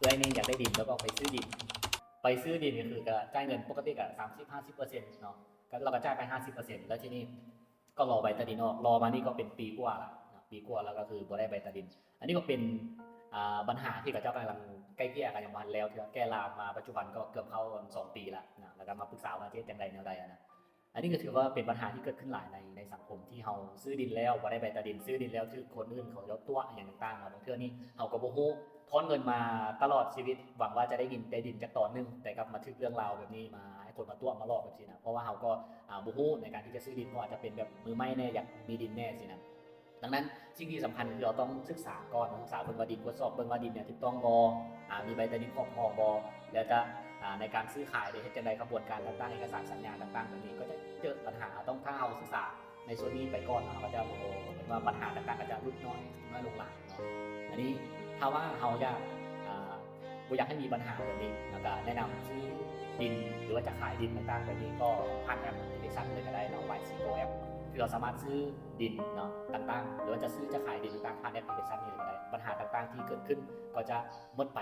ໄດ້ນີ້ ຢາກໄດ້ດິນ ແລ້ວກໍໄປຊື້ດິນ ໄປຊື້ດິນກໍຄືກໍຈ່າຍເງິນປົກກະຕິກໍສາມສິບຫ້າສິບເປີເຊັນເນາະ ກໍ ແລ້ວກໍຈ່າຍໄປຫ້າສິບເປີເຊັນ ແລ້ວທີນີ້ກໍລໍໃບຕາດິນອອກ ລໍມານີ້ກໍເປັນປີກວ່າລະເນາະ ປີກວ່າລະກໍຄືບໍ່ໄດ້ໃບຕາດິນ. ອັນນີ້ກໍເປັນ ອ່າ ບັນຫາທີ່ເຂົາເຈົ້າກຳລັງໄກ່ເກ່ຍກັນ ຍັງບໍ່ທັນແລ້ວເທື່ອ ແກ່ລາວມາປັດຈຸບັນກໍເກືອບເຂົ້າສອງປີລະນະ ແລ້ວກໍມາປຶກສາວ່າຈະເຮັດຈັ່ງໃດແນວໃດນະ. ອັນນີ້ກໍຖືວ່າເປັນບັນຫາທີ່ເກີດຂຶ້ນຫຼາຍໃນ ໃນສັງຄົມ ທີ່ເຮົາຊື້ດິນແລ້ວບໍ່ໄດ້ໃບຕາດິນ ຊື້ດິນແລ້ວຖືກຄົນອື່ນເຂົາເຈົ້າຕົວະຫຍັງຕ່າງໆ ບາງເທື່ອນີ້ເຮົາກໍບໍ່ຮູ້ ຖອນເງິນມາຕະຫຼອດຊີວິດ ຫວັງວ່າຈະໄດ້ດິນ ໄດ້ດິນຈັກຕອນໜຶ່ງ ແຕ່ກັບມາຖືກເລື່ອງລາວແບບນີ້ ມາໃຫ້ຄົນມາຕົວະມາຫຼອກແບບຊີ້ນະ ເພາະວ່າເຮົາກໍ ອ່າ ບໍ່ຮູ້ໃນການທີ່ຈະຊື້ດິນ ເພາະອາດຈະເປັນແບບມືໃໝ່ແດ່ ຢາກມີດິນແດ່ຊີ້ນະ. ດັ່ງນັ້ນ ສິ່ງທີ່ສຳຄັນຄືເຮົາຕ້ອງສຶກສາກ່ອນ ສຶກສາເບິ່ງວ່າດິນ ກວດສອບເບິ່ງວ່າດິນເນຍຖືກຕ້ອງບໍ່ ອາ ມີໃບຕາດິນຄອບຄອງບໍ່ ແລ້ວຈະ ອາ ໃນການຊື້ຂາຍເດ ເຮັດຈັ່ງໃດ ຂະບວນການຕ່າງໆ ເອກະສານສັນຍາຕ່າງໆ ແບບນີ້ກໍຈະເຈີບັນຫາ ເຮົາຕ້ອງ ຖ້າເຮົາສຶກສາໃນສ່ວນນີ້ໄປກ່ອນ ເຮົາກໍຈະບໍ່ ເປັນວ່າບັນຫາຕ່າງໆ ກໍຈະຫຼຸດນ້ອຍ ນ້ອຍລົງຫຼາຍເນາະ. ອັນນີ້ຖ້າວ່າເຮົາຢາກ ອາ ບໍ່ຢາກໃຫ້ມີບັນຫາແບບນີ້ ແລ້ວກໍແນະນຳຊື້ດິນ ຫຼືວ່າຈະຂາຍດິນຕ່າງໆ ແບບນີ້ ກໍຜ່ານແອັບພລິເຄຊັນເລີຍກໍໄດ້ເນາະ ວາຍຊີໂກ ແອັບ ຄືເຮົາສາມາດຊື້ດິນເນາະ ຕ່າງໆ ຫຼືວ່າຈະຊື້ຈະຂາຍດິນຕ່າງໆ ຜ່ານແອັບພລິເຄຊັນນີ້ເລີຍກໍໄດ້ ບັນຫາຕ່າງໆ ທີ່ເກີດຂຶ້ນກໍຈະໝົດໄປ.